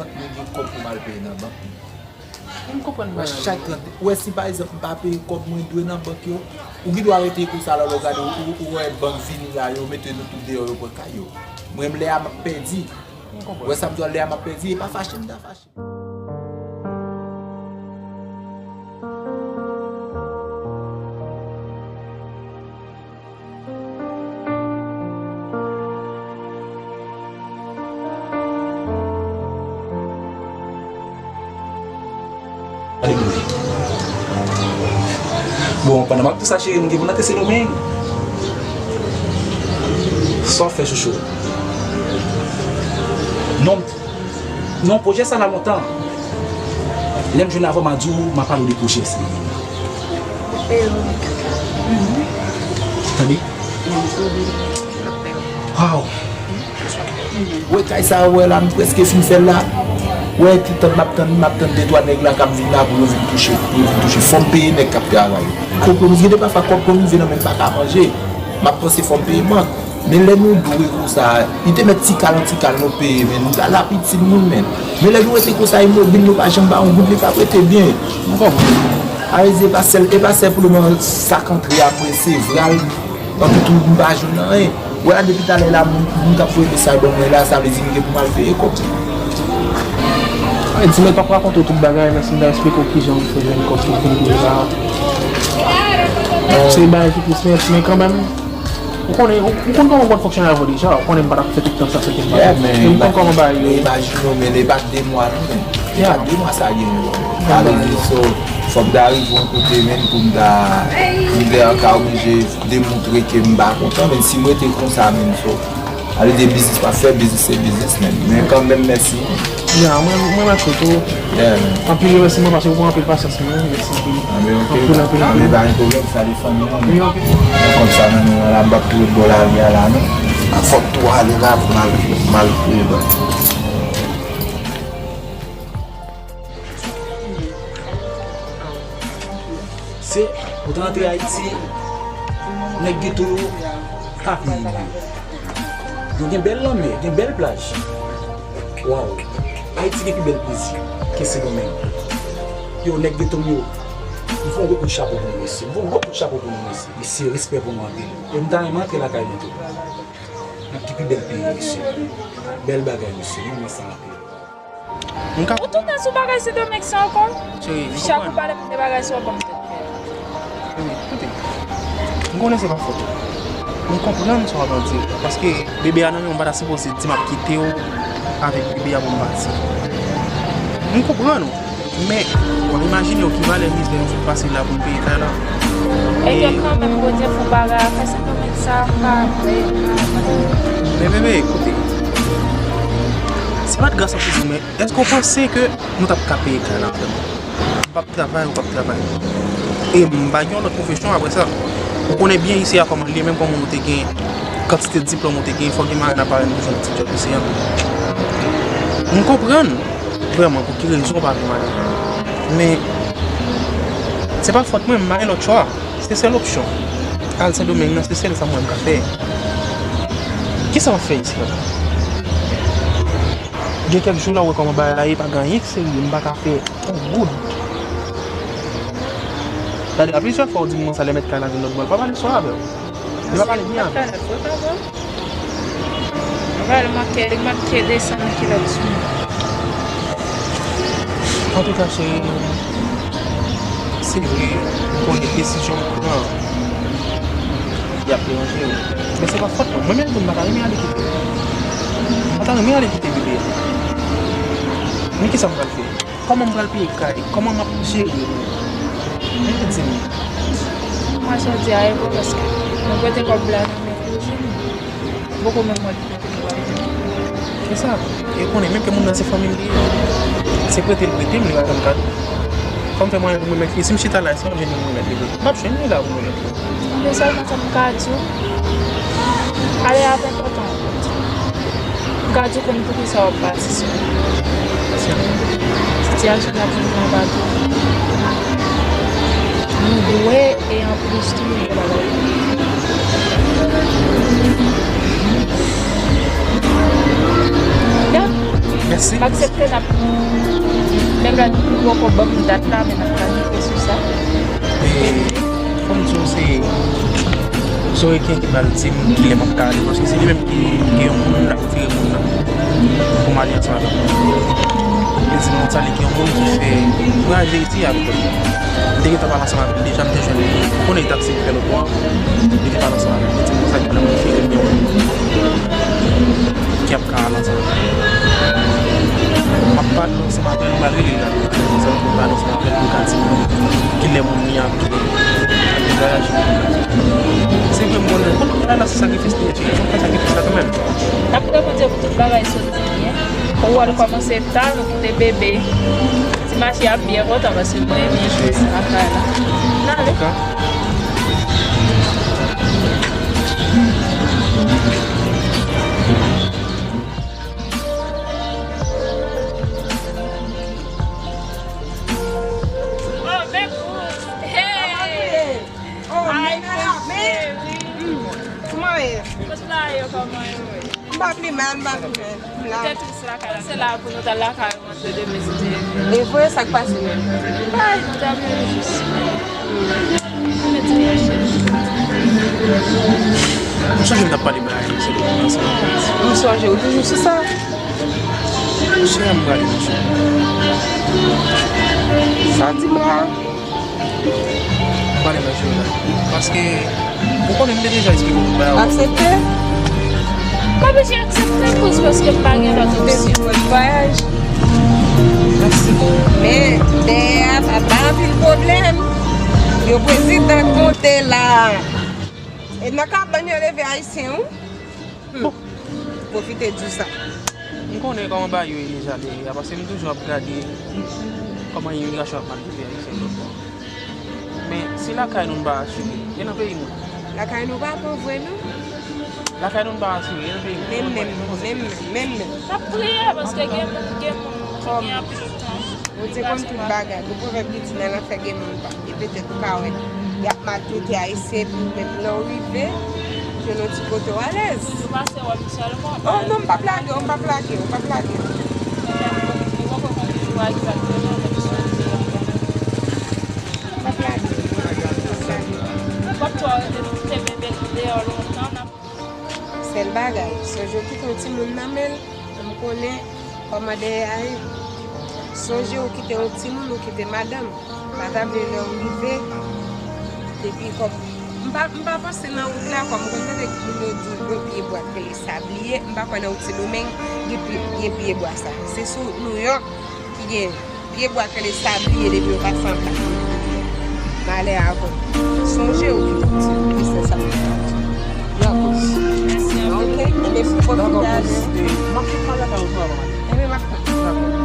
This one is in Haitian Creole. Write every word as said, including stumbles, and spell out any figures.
Mwen gen kòb pou m al peye nan bank. M konprann bagay yo. Chak trant, ou wè, si pa egzanp m pa peye kòb mwen dwe nan bank yo, ou gen dwa rete konsa la, lè w gade, ou, ou, ou wè bank vini la, yo mete nou tout deyò, yo pran kay yo. Mwen, lè a m ap pèdi. M konprann. Ou wè sa m di w, lè a m ap pèdi, e pa fache m ta fache. Bon, pandan m ap di w sa, cheri, m gen pou n antre Sendomeng. Sa w fè, chouchou? Non, non, pwojè sa la lontan. Lè m jwenn avè w, m a di w, m a pale w de pwojè sa. Tande? Waw! Wè kay sa a, wè la, m prèske fin fè l la. Wè, ti tann m ap tann, m ap tann de twa nèg la k ap vin la pou yo vin touche, pou yo vin touche. Fò m peye nèg k ap travay. Kòb pwomiz, gen de pafwa kòb pwomiz vin nan men m pa ka manje. M ap panse fò m peye bank. Men lè nou dwe konsa, li te mèt ti kal an ti kal nou peye, men nou ta lapid timoun, men. Men lè nou rete konsa, imobil nou pa janm ba yon goud, li p ap rete byen. Ou konprann? Alèz, e pa sèl, e pa sèl pou lemoman sa k antre a mwen resevwa l, anpi tou m pa jwenn anyen. Wè la, depi talè la, moun, moun k ap voye mesaj ban mwen la, sa vle di m gen pou m al peye kòb. Di mwen, p ap rakonte w tout bagay, men si m ta eksplike w kijan m fè jwenn kòb pou vin peye la. Se bagay ki tris, men, men kanmenm, ou konnen, ou, ou konn kòman mwen fonksyone avè w deja, ou konnen m pa t ap fè tout tan sa, fè tout tan sa. Men m konn kòman bagay yo ye. Imajine w, men e pa de mwa non, men. E pa de mwa sa gen yo. Alèz, so, fò m ta rive yon kote, men pou m ta rive an ka oblije demontre ke m pa kontan, men si m rete konsa, men so, ale de biznis m ap fè, biznis se biznis, men, men kanmenm, mèsi. Ya, mwen, mwen mèsi tou. Yeah, man. Anpil remèsiman paske ou pran anpil pasyans, men mèsi anpil. Anpil, anpil, anpil. Anpil, anpil. Pa gen pwoblèm, salye fanmi an. Wi, ok. Mwen konn sa nan nou an la, m p ap tou ret bò lari a la, non. Fòk tou ale la pou m al, m al peye bank. Se, ou ta antre Ayiti, nèg geto yo pa peye byen. Yo gen bèl lanmè, gen bèl plaj. Waw! Ayiti gen pi bèl plezi ke Sendomeng. Yo, nèg geto m yo, m fè yon gwo kout chapo pou nou, mesye. M fè yon gwo kout chapo pou nou, mesye. Mesye, respè pou nou anpil. E m ta renmen antre lakay nou tou. Nan ki pi bèl peyi, mesye. Bèl bagay, mesye. M renmen sa anpil. M ka... Ou tounen sou bagay Sendomeng sa ankò? Cheri, m konprann. Chak ou pale m de bagay sa, w ap ban m tèt pè. Bebe, koute. M konnen se pa fòt ou. M konprann sa w ap di. Paske bebe a nan men w, m pa ta sipoze di m ap kite w avèk bebe a pou m pati. M konprann ou. Men, w ap imajine w ki valè mizè nou sot pase la pou n peye kay la. E ke kanmenm, Bondye fè w bagay, afè Sendomeng sa, m pa vle, m pa vle. Men bebe, koute. Se pa t gras an plis, men èske w panse ke nou t ap ka peye kay la vrèman? M p ap travay, ou p ap travay. E m pa gen yon lòt pwofesyon apre sa. Ou konnen byen isi a kòman l ye, menm kòman ou te gen kantite diplòm ou te gen, fò gen marèn ak parenn pou jwenn ti djòb isi a. M konprann vrèman pou ki rezon ou pa vle m ale. Men, se pa fòt mwen, m pa gen lòt chwa. Se sèl opsyon. Al Sendomeng nan, se sèl sa mwen m ka fè. Kisa w ap fè isi a? Gen kèk jou la, w wè kòman bagay la ye, pa gen anyen ki serye, m pa ka fè yon goud. Gade, a plizyè fwa, w di m konsa, lè mèt kay la vin lòt bò, l pa pale swa avè w. Li pa pale byen avè w. Mwen pral manke, li manke desann kilòt sou mwen. Antouka, cheri, se vre, m konnen desizyon m pran, y ap deranje w. Men se pa fòt mwen. Mwen menm tou, m pa ta renmen ale kite. M pa ta renmen ale kite bebe a. Men kisa m pral fè? Kòman m pral peye kay? Kòman m ap jere nou? Men di m. Mwen sa w di a e vre paske mwen prete kòb la nan men Regine. Poko menm wè ki kote nou pral rete. Kisa? E konnen menm ke moun nan se fanmi m li ye. Se prete l prete m, li pa janm ka di. Fò m fè mwayen pou m remèt li. Si m chita la, èske m ap jwenn li pou m remèt li? M p ap jwenn li la pou m remèt li. Men sèlman sa m ka di w, ale avèk kontan. M ka di w konn poukisa w ap pati sou mwen. Sitiyasyon n ap viv la pa tou. Nou dwe e anplis tou, nou dwe bagay. Yap. M aksepte n ap, menm lè nou poko ban m dat la, men n ap planifye sou sa. E, fò m di w, se, se yon rekenn ki pral di m kilè m ap ka ale, paske se li menm ki, ki gen yon moun l ap tire moun nan pou m ale ansanm avèk moun. Li di m konsa, li gen yon moun ki fè vwayaje isi avèk li. M te gentan pale ansanm avè l deja, m te jwenn li. M konnen li t ap eseye fè lòt bò. Li te pale ansanm avè m. Li di m konsa, li pral montre m yon moun ki ap ka al ansanm avè m. M ap pale ansanm avè l, m pral rele l la. Konsa m pral pale ansanm avè l pou l ka di m kilè moun li an ap kite. L ap vwayaje. Se vre, m konnen. Konnen bagay la se sakrifis li ye, cheri. Fò m fè sakrifis la kanmenm. N ap rekonte pou tout bagay sot byen. Ou wè l kòmanse ta, nou kite bebe. Ti mache ap byen kontan paske mwen renmen jwèt lakay la. N ale. Oh, men pou. Hey! Oh, men la, men. Kòman ye? Kot la yo, kòman yo ye? M pa pi mal, m pa pi mal. M la. Ou te tris lakay la. Se la pou nou t al lakay ou antre demen, si Dye vle. E vre, sa k pase menm? Ay, nou t ap jwenn jis. Mwen di mwen cheri. M sonje m t ap pale bagay yo, se pou nou ansanm. M sonje ou toujou sou sa. Cheri, m prale, cheri. Sa di m la. Pale mwen, Joël. Paske, ou konnen m te deja esplike w tout bagay. Aksepte? M oblije aksepte akoz paske m pa gen lòt opsyon. Bon vwayaj. Mèsi. Men, dèyè a, pa, pa anpil pwoblèm. Yo prezidan konte la. E nan kabann yo leve Ayisyen, wi. Hmm. Pwofite di w sa. M konnen kòman bagay yo ye deja, Leria, paske m toujou ap gade kòman imigrasyon ap maltrete Ayisyen lòt bò. Men, si lakay nou n pa asire, e nan peyi nou? Lakay nou pa bon vre, non. Lakay nou n pa asire, e nan peyi nou? Menm, menm, menm, menm, menm. N ap priye, paske gen moun, gen moun ki gen anpil tan. Bondye konn tout bagay. Gon pwovèb ki di, nan lanfè gen moun pa. E petèt ou ka wè, y ap maltrete Ayisyen, epi ou menm lè w rive, jwenn yon ti kote w alèz. Toujou pase wè m sèlman. Oh non, m p ap lage w, m p ap lage w, m p ap lage w. Ou poko konn jou a egzakteman, men m sonje ankò. M p ap lage w, m p ap lage w, m p ap lage w. Nenpòt sa w rete, te bebe deyò lontan, n ap Sèl bagay, sonje w kite yon timoun nan men l, m konnen kòman dèyè a ye. Sonje w kite yon timoun, ou kite madanm. Pa ta vle lè w rive, depi kòm, m pa, m pa panse nan wout la, kòm m konn tande moun yo di yon pye bwa k rele sabliye, m pa kwè nan wout Sendomeng gen pye, gen pye bwa sa. Se sou wout Nouyòk ki gen pye bwa k rele sabliye depi yo pase anba. Malè avè w. Sonje w ki ti mesaj sa. Dakò. Mèsi anpil. Ok, enben pwofite avè w. Dakò, bòs. E, m ap tou pale avè w tou avan maten. Enben, m ap tann. Dakò.